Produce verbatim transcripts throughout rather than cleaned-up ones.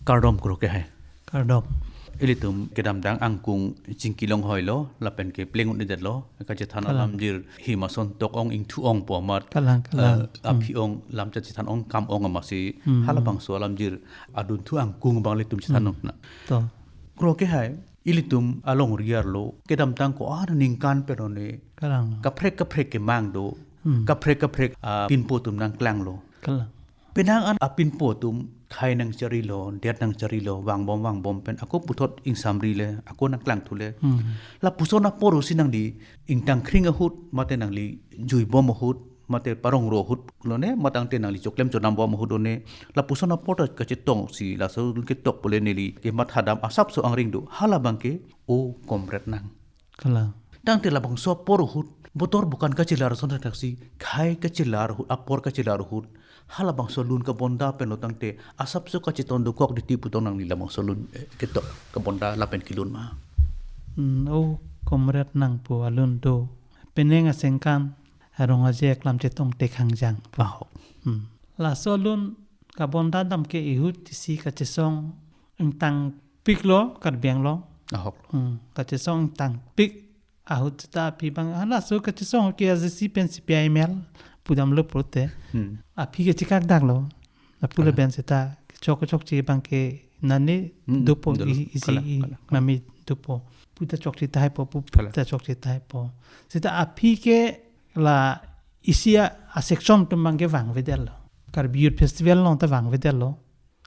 Kardom kro ke hai. Kardom. Ilitum kedamtang angkung chingki longhoilo, lapen ke pleng un-edetlo, kachethan Kalang. Alamjir hima son tok ong ingthu ong pu amat. Kalang, kalang. Eh, aphi Hmm. ong lam chethan ong kam ong amatsi Hmm. halabangso alamjir adunthu angkung abang ilitum chethan Hmm. ong na. To. Kro ke hai, ilitum alongri arlo, kedamtang ko-an aningkan pen one. Kalang. Kaprek kaprek kemang do, Hmm. kaprek kaprek, ah, pinpo atum nangklanglo. Kalang. Penang an apinpo atum khei nangcharilo, det nangcharilo, vangbom vangbom pen ako puthot ingsamri le, ako nangklangthu le. Hmm. Lapuson apor si nangli ingtangkring ahut, mate nangli juibom ahut, mate parongro ahut lo ne, mate tangte nangli choklem chodambom ahut lo ne. Lapuson apor ta kachetong si, laso ketok pule neli kematha dam asapso angring do. Halabang ke, o comrade nang. Kalang. Tangte labangso apor ahut, botor bukan kachelar ason thaksi, khei kachelar ahut, apor kachelar ahut, halabangso lun kabonda pen lo tangte, asapso kacheton dokok diti putong nangli labangso lun, eh, ketok kabonda lapen kelun ma. Hmm, o comrade nangpo alun do. Penang asengkan, arong aje aklam chetongte khangjang. Ahok. Hmm. Laso lun kabonda dam ke ihut isi kachesong ingtangpiklo Karbi Anglong. Ahok. Hmm, kachesong ingtangpik ahut seta aphi abang, halaso kachesong ke A Z C pen C P I M L pudamlo pulote. Hmm. Aphi ke chekak daklo. Apule Kalang. Ben seta chok chokche abang ke nani Hmm, dopo dolo. I-, isi Kalang, i-, kalang, kalang. Mami dopo. Puta chokche tahai po, pu-, Kalang. Puta chokche tahai po. Seta aphi ke la isi a, a section atum abang ke vangvedetlo. Karbi Youth Festival along ta vangvedetlo.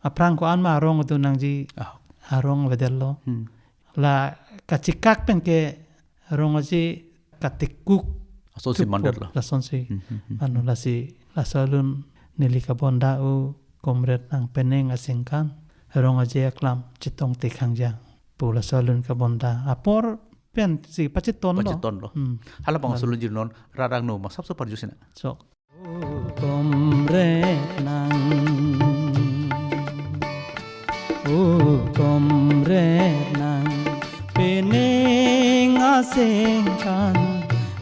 Aphrang ko-an ma arong do nangji Ah. arong vedetlo. Hmm. La kachekak pen ke arong aje katekuk Asonsi thupo, mandetlo. Lasonsi. Hmm, hmm, hmm, Ano hmm. Lasi, laso alun neli kabonda o comrade nang penang asengkan, arong aje aklam chetongte khangjang pu laso alun kabonda. Apor pensi pachetonlo. Pachetonlo. Hmm. Halabangso Ano. Lun jirnon, rat angno ma asapso parju sina. So, O comrade nang, o comrade nang, penang asengkan,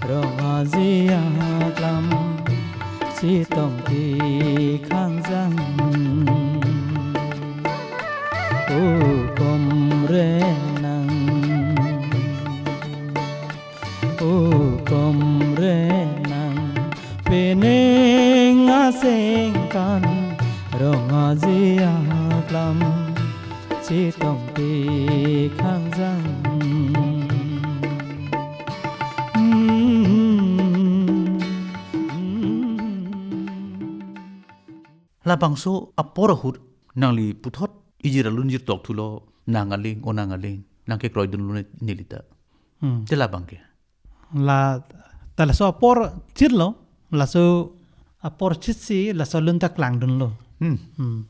rong aje aklam chetongte khangjang. O comrade nang, o comrade nang, penang asengkan, rong aje aklam chetongte khangjang. Hmm, hmm. Labangso apor ahut nangli puthot ijir alun jirtok thulo, nang aling, onang aling, nangkekroidunlo ne-, nelita. Hmm. Te labang ke. La, ta laso apor chitlo, laso apor chitsi, laso alun ta klangdunlo. Hmm. Hmm.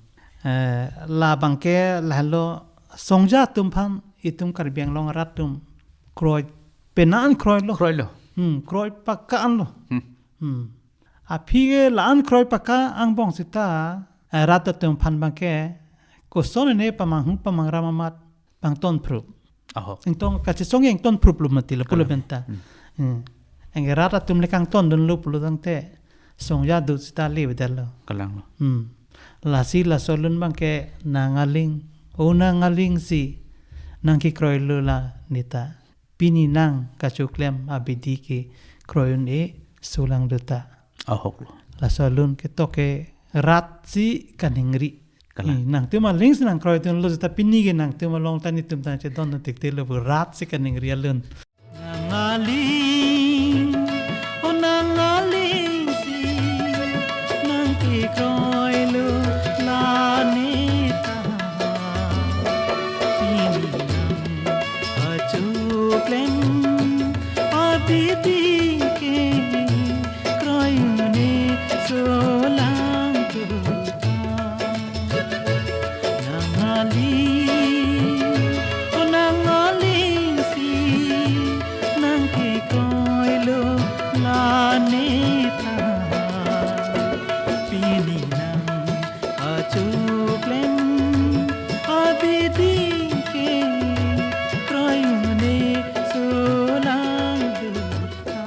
Eh, labang ke lahelo songja atum aphan itum Karbi Anglong arat atum kroi penan kroilo. Kroilo. Hmm, kroi paka anlo. Hmm. Hmm. Aphi ke la-an kroi paka angbong seta, eh, rat atum aphan abang ke, koson ne pamanghung pamangram amat pangton phrup. Aho. Ingtong kachesong ington phruplo mati lapulo Kalang. Benta. Hmm. Hmm. Anke rat atum le kangtondunlo pulo tangte, songja do seta le bedalo. Kalanglo. Hmm. Lasi laso alun abang ke nang aling, onang aling si nangkekroilo la neta. Pini nang kachoklem abidi ke kroi un-e solang dota. Ahoklo. Laso alun ketok ke rat si kaningri. Kalang. Hmm, nangtum aling si nangkroidunlo seta pini ke nangtum along ta netum ta chedon tikte lo pu rat si kaningri alun. Nang aling, o nang aling si nangkekroilo la neta. Pini nang kachoklem abidi ke kroi un-e solang dota. Nang aling, o nang aling si nangkekroilo la neta. Pini nang kachoklem abidi ke kroi un-e solang dota.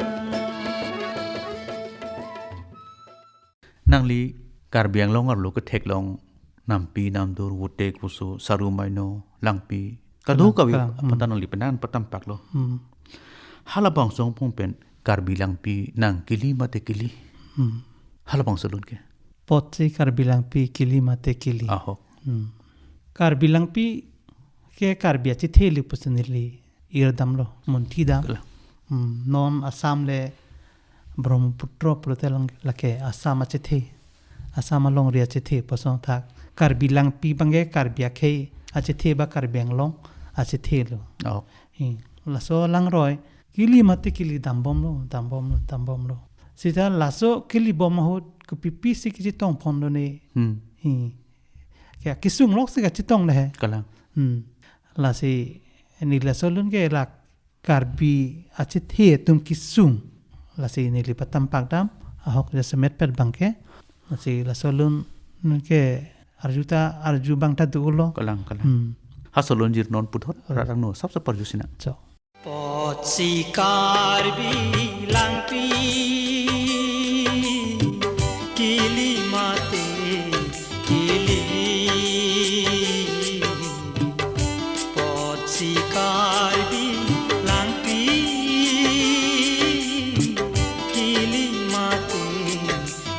Nangli Karbi Anglong arlo ketheklong nampi namdur, votek voso, saru maino, langpi, kadokave, kalang, kalang, hmm, apatan nangli penan patam paklo. Hmm. Halabangso angbong pen Karbi Langpi nangkili mate kili? Hmm. Halabangso alun ke. Apotsi Karbi Langpi kili mate kili? Ahok. Hmm. Karbi Langpi ke Karbi achethe le pusi neli irdamlo, munthidam. Kalang. Hmm. Non Assam le Brahmaputra pulote lang lake Assam achethe, Assam alongri achethe pusonthak. Karbi Langpi abangke Karbi akhei achethe ba Karbi Anglong achethe lo. Oh. Hi, laso langroi kili mate kili dambomlo, dambomlo, dambomlo. Seta laso kili bom ahut kopi pisi kachetong ponlo ne. Hmm. Hi. Ke kesung loksi kachetong le he. Kalang. Hmm. Lasi neli laso alun ke la Karbi achethe atum kesung. Lasi neli patam pakdam, ahok jasemet pet abangke. Lasi laso alun ke arju ta, arju abang ta dolo. Kalang, kalang. Hmm. Halaso alunjir non puthot, oh, rat angno, sapsap arju sinang. So. Apotsi Karbi Langpi kili mate kili? Apotsi Karbi Langpi kili mate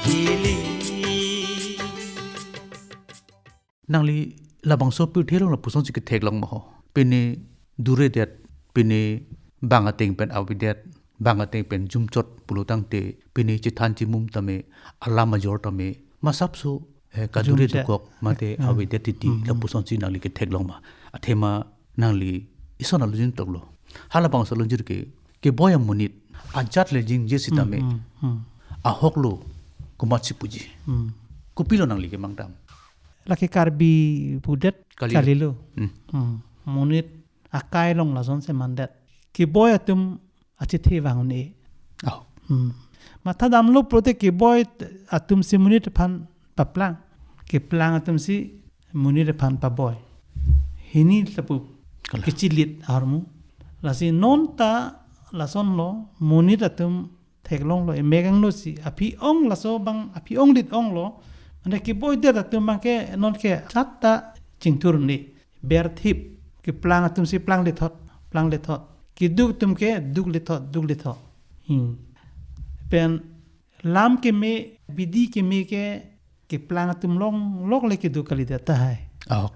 kili? Nangli labangso pirthe along lapusonsi ketheklong ma ho? Pine duredet, pine bang ateng pen avedet, bang ateng pen jumchot pulo tangte, pine chethan chimum tame, alam ajor tame, masapso, eh, kadure jumchot, dokok mate, eh, avedet titi, hmm, hmm, lapusonsi nangli ketheklong ma? Athema nangli ison alunjin toklo. Halabangso alunjir ke, keboi amonit ajat le jingje sitame, hmm, hmm, hmm, ahok lo komatsi puji? Hmm. Kopilo nangli kemangdam? Lake Karbi pudet kali, kalilo. Hmm. Hmm. Monit akai along lasonsi mandet. Keboi atum achethe vang un-e. Oh. Hmm. Mathadamlo pulote keboi atumsi monit aphan paplang, keplang atumsi monit aphan paboi. Hini lapu, kalang, kechilit ahormu. Lasi non ta lasonlo, monit atum theklonglo, emek angno si aphi-ong, laso abang aphi-onglit onglo. Mane keboidet atum abangke nonke chatta chingthur un-e. Berthip, keplang atumsi plang lethot, plang lethot. Keduk atum ke duk lethot, duk lethot. Hmm. Pen lam keme, bidi keme ke, keplang atum along lok le keduk kalidet tahai. Ahok.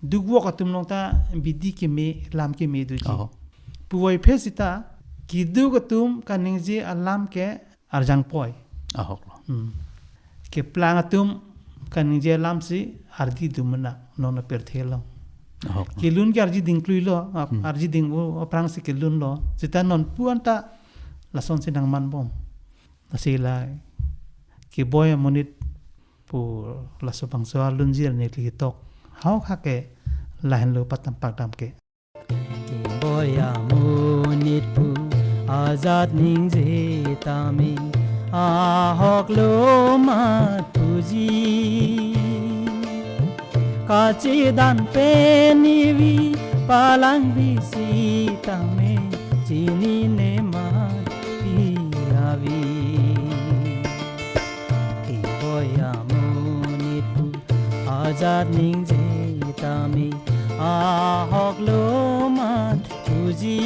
Dukvok atum along ta bidi keme, lam keme doji. Ahok. Puvoiphit seta, keduk atum kaningje alam ke arjangpoi. Ahok. Hmm. Keplang atum kaningje alamsi ardi dumena non apirthe along. Ahok. Kelun ke ardi dingkluilo, ap-, hmm, ardi ding-o aphrangsi kelunlo. Seta nonpu anta lasonsi nangmanbom. Lasi la keboi amonit pu laso bangso alunjir neli ketok. Hao khake lahenlo patam pakdam ke. Keboi amonit pu ajat ningje tame ahok lo mat puji. Kachedan pen nevi palang bisi tame chinine mat pi avi. Keboi amonit pu ajat ningje tame ahok lo mat puji.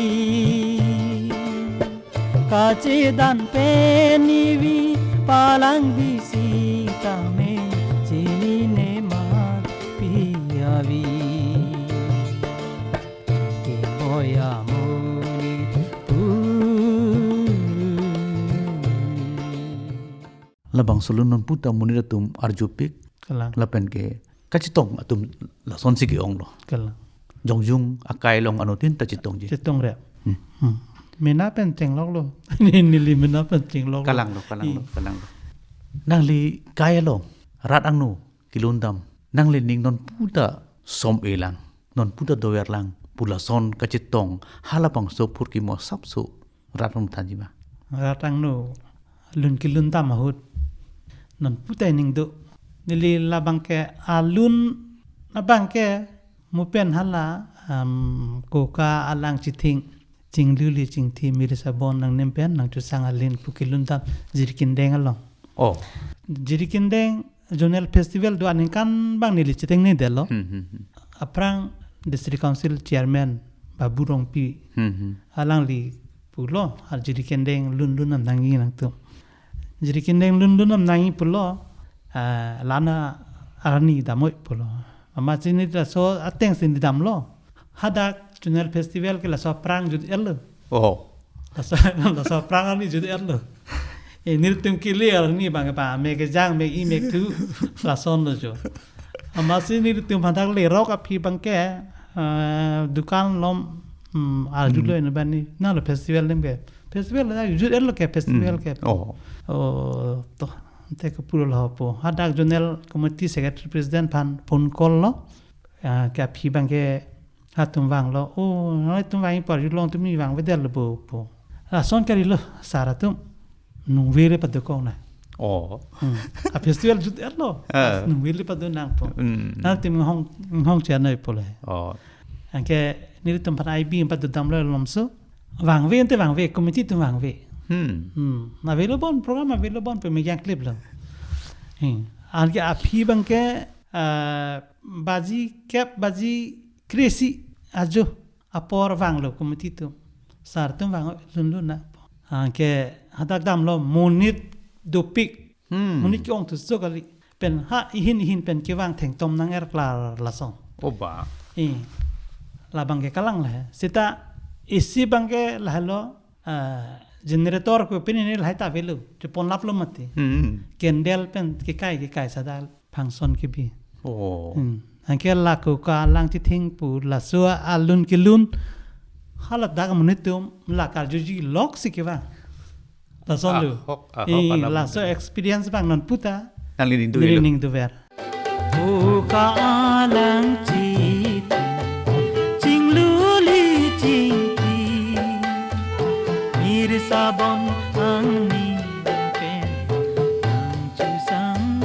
Kachedan pen nevi palang bisi tame chinine mat pi avi. Keboi amonit pu. Labangso alun nonpu ta monit atum arjupik. Kalang. Lapen ke kachetong atum lasonsi ke-onglo. Kalang. Jongjung akai along anuttin ta chetongji. Chetong re. Hmm. Hmm. Mena pen chengloklo. Neli mena pen chengloklo. Kalanglo, kalanglo, i, kalanglo. Nangli kai along rat angno kelundam, nanglining nonpu ta som-e lang, nonpu ta dover lang pu lason kachetong halabangso phurkimo asapso rat angno thanji ma? Rat angno lun kelundam ahut nonpu ta ining do. Neli labangke alun abangke mo pen hala, um, koka alang chithing, chinglu le chingthi, miri sabon nangnem pen nangchosang alin pu kelundam Jirikindeng along. Oh. Jirikindeng zonal festival do aningkan abang neli chetengnedetlo. Hmm, hmm, hmm. Aphrang District Council Chairman Babu Rongpi, hmm, hmm, alangli pulo, ar jiri kendeng lun lun nam nangji nangtum. Jiri kendeng lun lun nam nangji pulo, ah, la-an arni damnoi pulo. Amatsi neli laso atengsi neli damlo. Hadak zonal festival ke laso aphrang jut-etlo. Oh. Laso, laso aphrang arni jut-etlo. Eh, nelitum kele arni abang pa, mek kejang, mek-i, mekthu, lasonlo jo. Amatsi nelitum hadak lerok aphi abangke, eh, dukan along, hmm, arjulo, hmm, ino bani. Nalo festival adim ke. Festival la jut-etlo ke festival, hmm, ke. Oh. Oh, to, ante ke pulo lapu. Hadak zonal committee secretary president aphan phone call lo. Ah, ke aphi abangke hatum vanglo. Oh, nanglitum vang apor arjulong tumi vangvedetlo bo pu. Lason kalilo sar atum. Nungvele padokok na. Oh. Hmm. A festival jut-etlo. Ah. Nungvele pado nang pu. Hmm. Nangtum inghong, inghong chenoi pulo. Oh. Anke nelitum aphan I B padodamlo malomso. Vangve ante vangve, committee atum vangve. Hmm. Hmm. Avelo bon, program avelo bon pu me jangkliplo. Hmm. Anke aphi abangke, ah, baji kep, baji kre-isi ajo apor vanglo committee atum. Sar atum vang lun lun na. Anke hadak damlo monit dopik. Hmm. Monit ke-ong thuso kali. Pen ha ihin ihin pen kevang thengtom nang-er klar lason. Oh ba. Eh. La abangke kalang le. Seta isi abangke lahelo, ah, generator ko pini ne lahai ta avelo. Chepon laplo mati. Hmm. Candle pen kekai kekai sada function kebi. Oh. Hmm. Anke la ko kalang chithing pu laso alun kelun. Hala dak monit atum la karjuji loksi kevang. Lasonlo. Ahok, ahok, eh, alam laso betul. Experience abang non puta. Nangli ning do neli ilo. Ning dover. O ka-alang chiti, chingluli chingki, mir sabon angni pen nangchusang.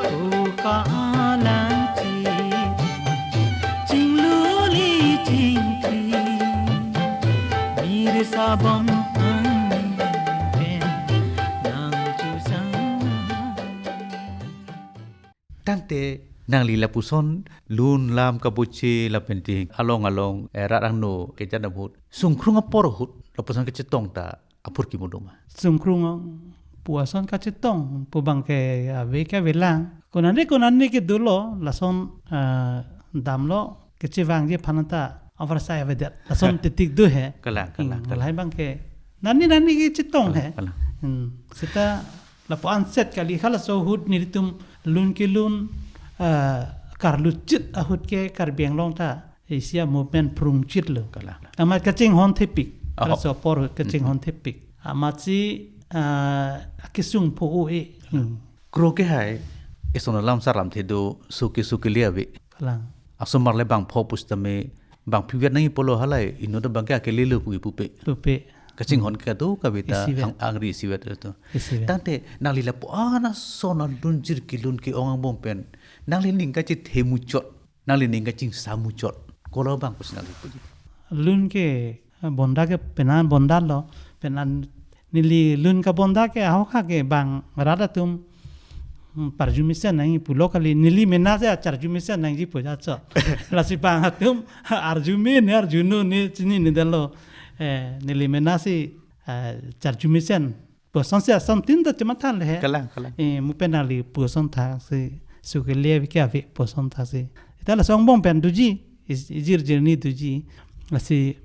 O ka-alang chiti, chingluli chingki, mir sabon angni pen nangchusang. Tangte nangli lapuson lun lam kabuchi lapen ti along along, eh, rat angno kejadam ahut, sungkrung apor ahut lapuson kachetong ta apor kimo do ma? Sungkrung pu ason kachetong pu abangke ave ke avelang. Konane konane ke dolo lason, ah, damlo kechevangji aphan ta avarsai avedet. Lason titik do he. Kalang, kalang, hmm, kalang. Lahai abangke nani nani kechetong he. Kalang, kalang. Hmm. Seta lapu anset kali halaso ahut nelitum lun kelun, ah, karluchit ahut ke Karbi Anglong ta isi a-movement phrungchitlo. Kalang. Amat kachinghon thepik. Oh. Halaso apor kachinghon, hmm, thepik. Amatsi, ah, kesung pho-o-e. Hmm. Kro ke hai, eson alam sar lamthe do, suki suki le ave. Kalang. Asomar le bang pho pusitame, bang piwet nangji pulo halai, inut abangke akelelo pu pupe. Pupe. Kachinghon, hmm, kadokave ta isivet. Ang, angri isivet to. Isivet. Tangte nangli lapu-an ason alun jiri kelun ke-ong angbong pen nangli ning kachethemu chot, nangli ning kachingsamu chot, kola abang pusi nangli puji? Lun ke, ah, bonda ke penan bonda lo, penan neli lun kabonda ke ahok ha ke bang rat atum, hmm, parju mesen nangji pulo kali, neli mena si charju mesen nangji pu ja chot. Lasi bang atum arju me ne arju no ne chininedetlo. Eh, neli mena si, eh, charju mesen pu ason si ason tin ta chematha le he. Kalang, kalang. Eh, mo pen nangli pu ason thaksi, suki le ave ke ave pu ason thaksi. Seta laso angbong pen doji, is-, ijir jirni doji. Lasi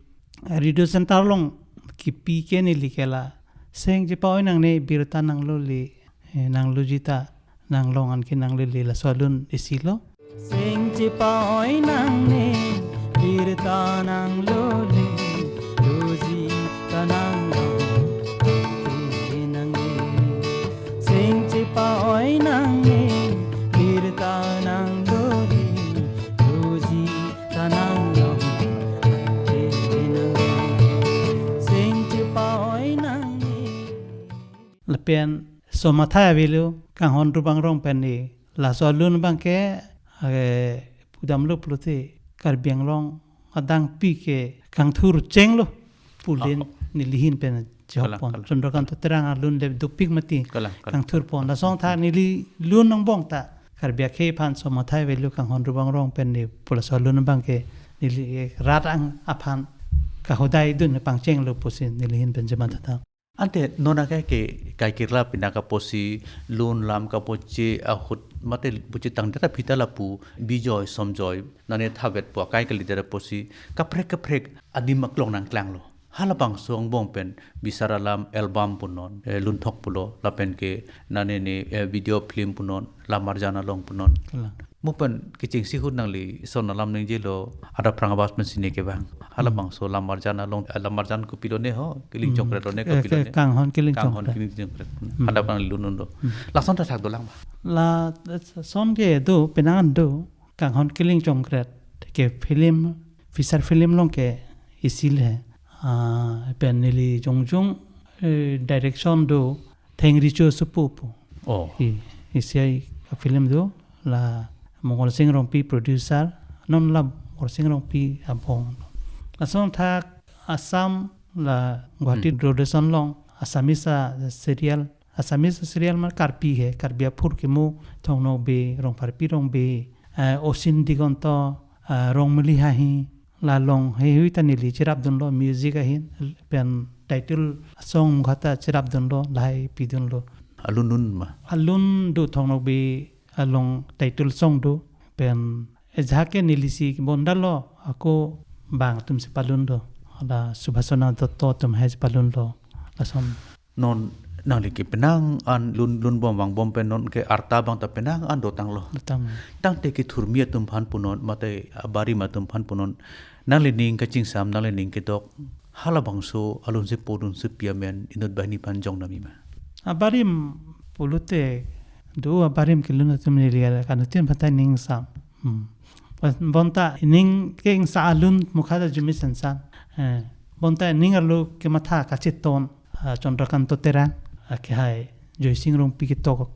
Radio Center along kipi ke neli ke la, seng chepa-oi nangne, birta nanglole, eh, nangloji ta nanglong, anke nanglele, laso alun isi lo. Seng chepa-oi nangne, birta nanglole, loji ta nanglong, anke nanglele. Seng chepa-oi nangne, birta nanglole, loji ta nanglong, anke nanglele. Seng chepa-oi nangne. Lapen so mathai avelo, kanghon rubang rong pen ni. Laso alun abangke, eh, pudamlo pulote Karbi Anglong adangpi ke kangthur chenglo pu len, oh, neli ahin pen Kalang, chehokpon. Kalang. Chandrakanta Terang alun le dopik mati. Kalang, kalang. Kangthurpon. Lason athak neli lun angbong ta Karbi akhei aphan so mathai velu kanghon rubang rong pen ne pu laso alun abang ke neli rat ang aphan kahodai dun pangchenglo pusi neli ahin pen chematha tha. Ante non akai ke kai kirla pina kaposi lun lam kapoche ahut mate buche tangdet aphi ta lapu Bijoy Somjoy nane thavet po akai kalidet aposi kaprek kaprek adim aklong nangklanglo. Halabangso angbong pen Bisar Alam album punon, eh, Lunthok pulo, lapen ke nane ne, eh, video film punon, Lamarjan along punon. Kalang. Mo pen kechengsi ahut nangli son alam ningjelo, adap phrang abas pen sine kevang. Halabangso Lamarjan along, eh, Lamarjan kopilo ne ho, Kiling Hmm. Chongkret lo ne Eh, kopilo ke ne. Kanghon Kiling Kanghon Chongkret. Kiling Chongkret. Hmm. Adap nangli lun unlo. Hmm. Lason ta thak dolang ba. Lason ke do, penang do, Kanghon Kiling Chongkret ke film, feature film along ke isi le. Ah, pen neli jongjong, eh, direction do Thengricho Supu pu. Oh. I, isi ai ka film do la Mongol Sing Rongpi producer, non la Mongol Sing Rongpi abong. Lason athak Assam la Guwahati Hmm. Doordarshan along Assamese a serial, Assamese serial ma Karbi he, Karbi aphur kemo Thong Nokbe, Rongpharpi Rongbe, eh, Osin Digonto, eh, Rongmeli Hahi, la along heihui ta neli cherapdunlo music ahin, pen title song mukha ta cherapdunlo, lahai pidunlo. Alun lun ma? Alun do Thong Nokbe along title song do, pen ajahak ke neli si bondalo ako bang atum si palun do. Ada Subhasona Dutta atum hai si palunlo. Lason. Non nangli ke penang an lun lun bom vang bom pen non ke arta abang ta penang an dotanglo. Dotang. Tangte kethurmi atum aphan punon, mate abarim atum aphan punon. Nanglining kachingsam, nanglining kedok. Halabangso alun si podun si pi amen inut banghini aphan jong nami ma? Abarim pulote do abarim kelun atum neli kanuttin aphan ta ning sam. Hmm. Pas bonta ining ke ingsa alun mukha ta arjumesen san. Eh, bonta ining arlo kematha kacheton, ah, Chandrakanta Terang, ah, kehai Joysing Rongpi ketok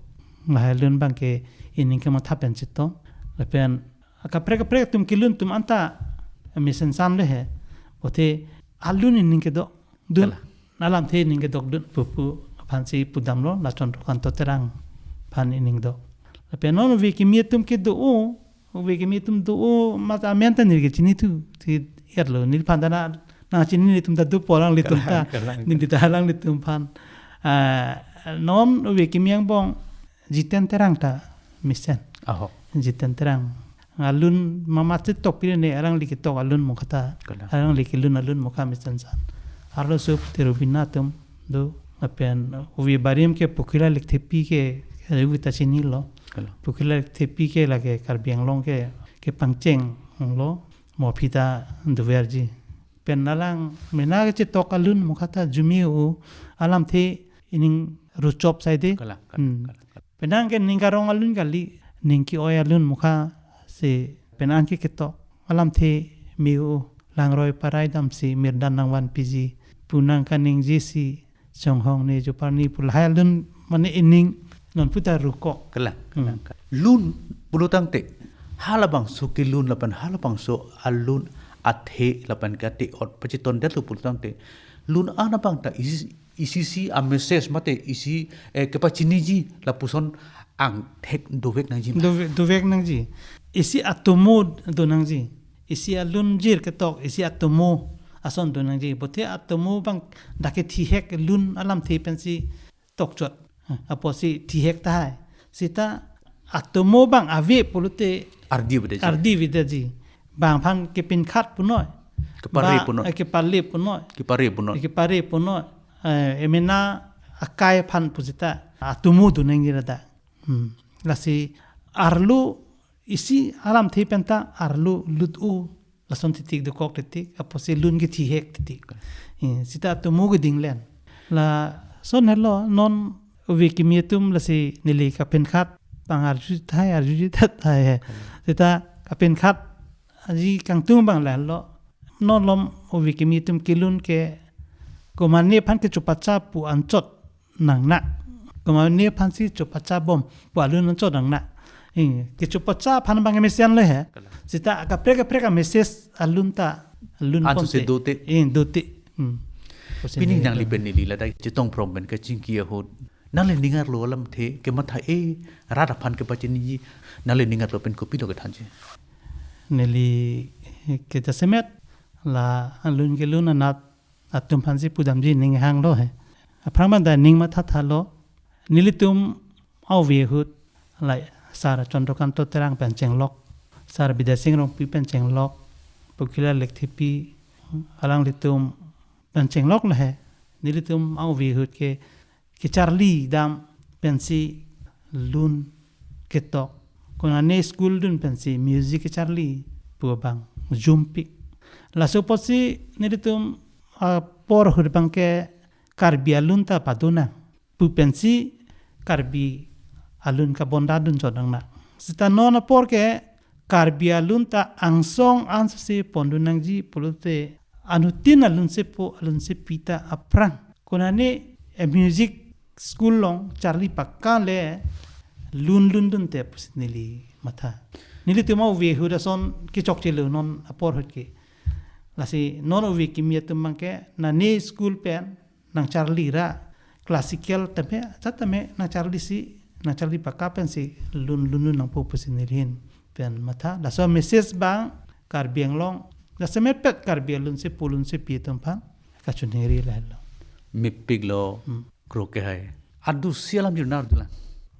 lahai alun abang ke ining kematha pen cheton. Lapen kaprek kaprek atum kelun atum anta mesen san le he. Bote alun ining kedo dun. Kalang. Alamthe ining kedok dun pupu aphan si pudamlo, la Chandrakanta Terang aphan ining do. Lapen non ove kimi atum kedo o, ove kimi atum do o, mat amen ta neli ke chinithu, si erlo, neliphan ta na, nangchini atum ta dopo alanglitum ta, Kalang, kalang. Neli ta alanglitum aphan. Ah, non ove kimi angbong Jiten Terang ta mesen. Aho. Jiten Terang. Alun mama chetok pine ne alangli ketok alun mukha ta. Kalang. Alangli kelun alun mukha mesen san. Arloso pute Rubina atum do, lapen ove barim ke Pokila Lekthepi ke, eh, ove ta chinilo. Kalang. Pokila Lekthepi ke lake Karbi Anglong ke, kepangchenglo. Mo aphi ta doverji. Pen alang mena kechetok alun mukha ta arjume o, alamthe ining ruchop saide. Kalang, kalang, Hmm. kalang, kalang. Penang ke ning karong alun kali, ning ke-oi alun mukha si penang ke ketok. Alamthe me o, langroi parai damsi mirdan nangvan piji, pu nangkaningje si chonghong ne joparni pu lahai alun mane ining non puta rukok. Kalang, Hmm. kalang, kalang. Lun pulo tangte, halabangso kelun lapen halabangso alun athe lapen ke ate-ot pachitondetlo pulo tangte, lun an abang ta isi, isi si a-message mate isi, eh, kepachiniji lapuson angthek dovek nangji ma? Dove-, dovek nangji. Isi atomo do nangji. Isi alunjir ketok, isi atomo ason do nangji. Bote atomo abang dak kethihek lun alamthe pensi tokchot. Ha, apotsi thihek tahai. Seta atomo abang ave pulote Ardi avedet ji. Ardi avedet ji. Bang aphan kepinkhat punoi. Kepare Ba-, punoi. eh, kepale punoi. Kepare punoi. Kepare punoi. Eh, emena akai aphan pu seta atomo do nangji ladak. Hmm. Lasi arlo isi alamthe penta arlo lut o, lason titik dokok titik, apotsi lun kethihek titik. Eh, seta atomo keding len. Lason helo non ove kimi atum lasi neli kapinkhat abang arju tahai, arjuji tahai he. Seta kapinkhat aji kangtung abang lalo. Non malom ove kimi atum kelun ke komane aphan kechopacha pu anchot nangnak. Komane aphansi chopacha bom pu alun anchot nangnak. Eh, kechopacha aphan abang mesen le he. Kalang. Seta kaprek kaprek a-message alun ta, alun Anchot si ponte. Dote. Eh, dote. Hmm. Pusi Pini neli nangli pen neli ladak chetong from pen kachingki ahut, nangli ning arlo alamthe kematha, eh, rat aphan kepachiniji, nangli ning arlo pen kopilo kethanji? Neli ke jasemet la alun kelun anat atum aphansi pudamji ning hanglo he. Aphrang ma da ning mathathalo. Nelitum ave ahut, like, Sir Chandrakanta Terang pen chenglok, Sir Bidya Sing Rongpi pen chenglok, Pokila Lekthepi, alanglitum pen chenglok lo he. Nelitum ave ahut ke kecharli dam pensi lun ketok. Konane school dun pensi music kecharli pu abang jumpik. Laso apotsi nelitum apor ahut abang ke Karbi alun ta padonang pu pensi Karbi alun kabonda dun chot nangnang. Seta non apor ke Karbi alun ta angsong ansose pondun nangji pulote anuttin alunsepo alunsepi ta aphrang. Konane, eh, music school along charli pakka le lun lun dunte pusi neli matha. Nelitum ave ahut ason kechokchelo non apor ahut ke. Lasi non ave kimi atum abang ke nane school pen nangcharli ra classical tame, jat tame nangcharlisi, nangcharli pakka pensi lun lun lun nangpo pusi neli ahin pen matha. Laso message abang Karbi Anglong, jasemetpet Karbi alunsepo alunsepi atum aphan kachiningri lahelo. Mepiklo, Hmm. Kro ke hai. Adu si alam jurnar dulang.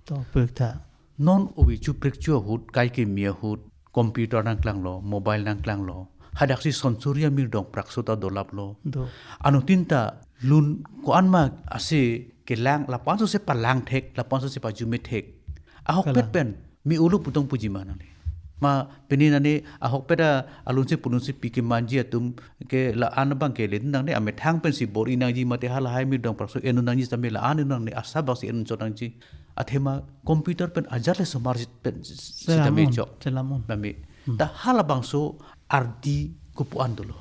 To, pik tha. Non ave chuprek chu ahut, kai keme ahut, computer nangklanglo, mobile nangklanglo. Hadaksi sonsuri amir dong prakso ta dolaplo. Do. Anuttin ta lun ko-an ma ase kelang, lapu-an sose palangthek, lapu-an sose pajumethek. Ahokpet Kalang. pen, me-olo pu tong puji ma nangli. Ma pini nane ahokpet a alunsepo alunsepi kemanji atum ke la-an abang ke le nangli amethang pensi bor-i nangji mate halahai mir dong prakso en-un nangji sitame la-an en-un nangji, asap baksi en-un chot nangji. Athema computer pen ajat le somar jit pen sitame Selam un, chok. selam un. Nami. Hmm. Ta halabangso ardi kopu-an dolo.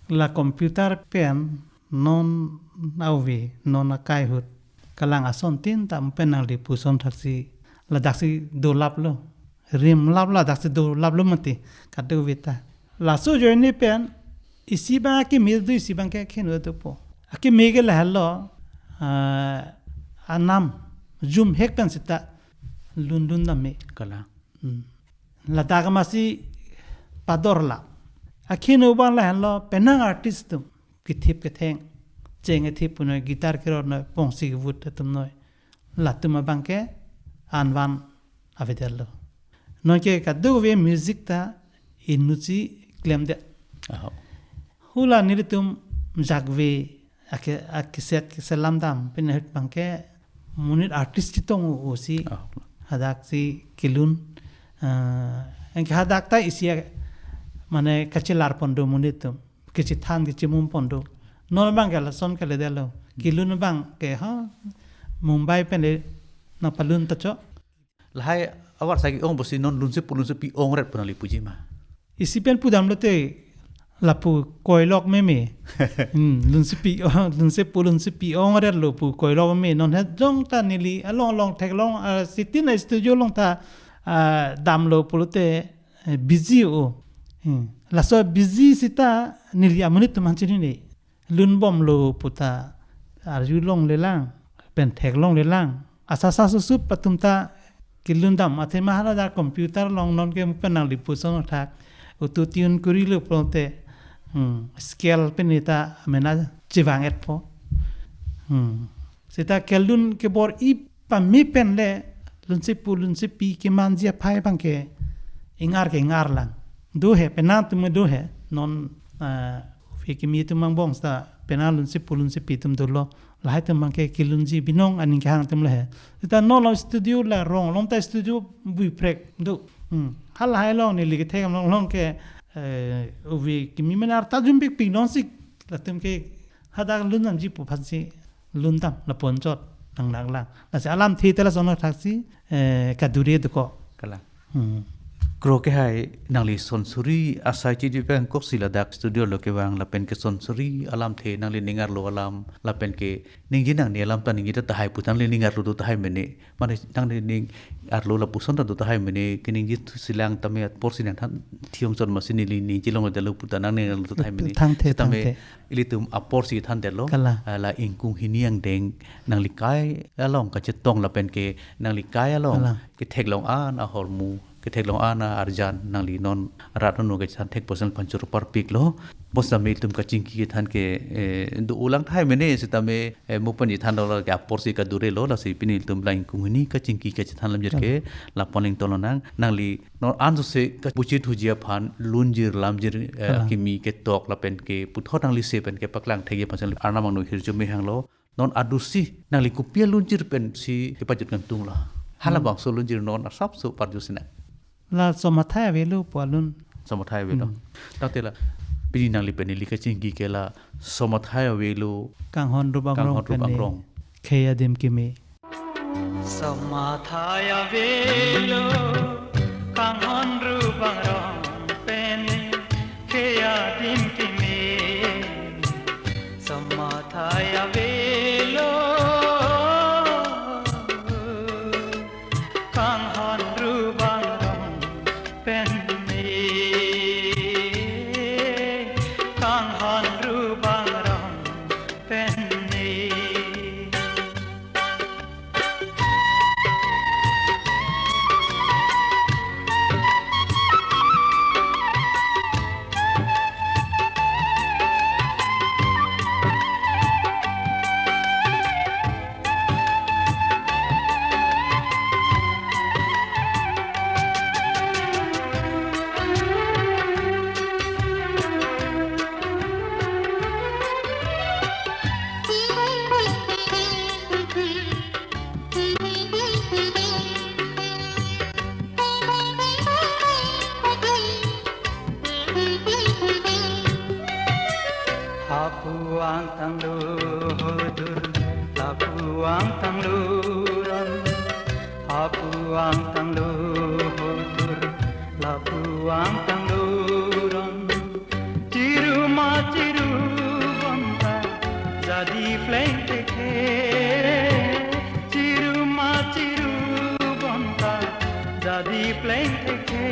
La computer pen non ave, non akai ahut kalang asontin ta pen nangli puson thaksi ladaksi dolaplo. Rimlap ladaksi dolaplo mati kadokave ta. Laso ajoine pen isi abang akeme do, isi abang ke akheno dopo. Akeme ke lahelo, ah, anam jumhek pen seta lun lun dam me. Kalang. Hmm. Ladak amatsi padorlap. Akheno abang lahelo penang artist atum. Kethip ketheng. Cheng kethip punoi, guitar keror noi, pongsi kevut atum noi. Latum abang ke anvan avedetlo. Non ke kadokave music ta inutsi klemdet. Aho. Hula nelitum jakve ake, akeset keselam dam pen ahut abang ke monit artist chetong o si. Ah. Hadaksi kelun, ah, anke hadak ta isi a, mane kachelar pon do monit atum. Kechethan kechemum pon do. Non abang ke lason kaledetlo. Kelun abang ke ha Mumbai pen le nangpalun ta chok. Lahai avar sagi ong pusi non lunsepo lunsepi ongret pu nangli puji ma? Isi pen pudamlote lapu koilok meme. Hmm, lunsepi, oh, lunsepo lunsepi ongretlo pu koilok meme. Non het jong ta neli along along theklong, ah, sitin a studio along ta, ah, damlo pulote, eh, busy o. Hmm. Laso busy seta neli amonit atum aphan chinine. Lun bomlo pu ta arjulonglelang, pen theklonglelang. Asasa susup atum ta kelun dam, athema hala da computer along non ke pen nangli puson thak. Auto tune korilo pulote, hmm, scale pen ta mena chevang-etpo. Hmm. Seta kelun kebor-i pame pen le lunsepo lunsepi kemanji aphai abang ke ingar ke ingar lang. Do he, penang atum do he, non, ah, ave kimi atum angbong seta penang lunsepo lunsepi atum dolo, lahai atum abang ke kelunji binong aning kehang atum lo he. Seta non lo studio la rong along ta studio buiprek do. Hmm. Halahai along neli kethek along along ke, eh, ave kimi mane arta jumpikpik non sik latum ke hadak lun damji pu aphansi lun dam lapu-an chot nang nang lang. Lasi alamthe ta lason thaksi, eh, kadure dokok. Kalang. Hmm. Kro ke hai, nangli son suri asai chiji pen koksi ladak studio lo kevang lapen ke son suri alamthe nangli ning arlo alam lapen ke ningje nangji alam ta ningje ta tahai pu ta nangli ning arlo do tahai mene. Mane nangli ning arlo lapuson ta do tahai mene, ke ningje thusi lang tame apor si nangthan thiong chot masi neli ningje longle detlo pu ta nangning arlo do tahai mene. Thangthe, sitame thangthe. Ilitum apor si than detlo. Kalang. Ah, la ingkung hini angdeng nangli kai along kachetong lapen ke nangli kai along. Kalang. Ketheklong an ahormu, ketheklong an arjan nangli non rat non kachethan thek percent panchur parpiklo. Bos tame ilitum kachingki kethan ke, eh, do ulang tahai mene sitame, eh, mo panji than dola ke apor si kadurelo, lasi pini ilitum la ingkung hini kachingki kachethan lam jir ke, kalang, la pon ling tolo nang, nangli non anso se kapuchit huji aphan lunjir lamjir, eh, kalang, kimi ketok lapen ke puthot nangli se pen kepaklang thekji aphan si Arnam angno hirjume hanglo. Non adusi nangli kopi alunjir pensi kepajut kangtung lo? Hala, hmm, bangso lunjir non asapso parjut sinang. La Somathai Avelo pu alun. Somathai Avelo. Hmm. Tangte la pini nangli pen neli kachingki ke la Somathai Avelo. Kanghon Rubang Rong. Kanghon Rubang Rong pen. Khei adim keme. Somathai Avelo, Kanghon Rubang Rong pen, khei adim keme. Somathai Avelo, Kanghon Rubang Rong pen, Kanghon Rubang Rong pen. Hapu angtang lo hodur, lapu angtang lo ron. Hapu angtang lo hodur, lapu angtang lo ron. Chiru ma chiru bonta jadi pleng thekhe. Chiru ma chiru bonta jadi pleng thekhe.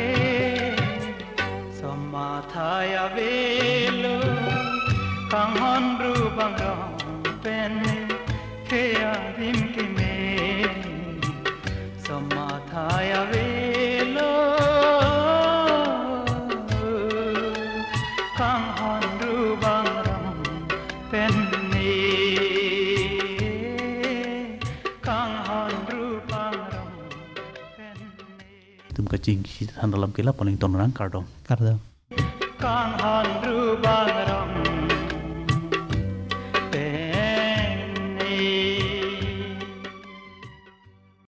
Somathai Avelo, Kanghon Rubang Rong pen, khei adim keme. Somathai Avelo, Kanghon Rubang Rong pen, Kanghon Rubang Rong pen. Itum kachingki than alam ke la pon ling tong nang, kardom. Kardom. Kanghon Rubang Rong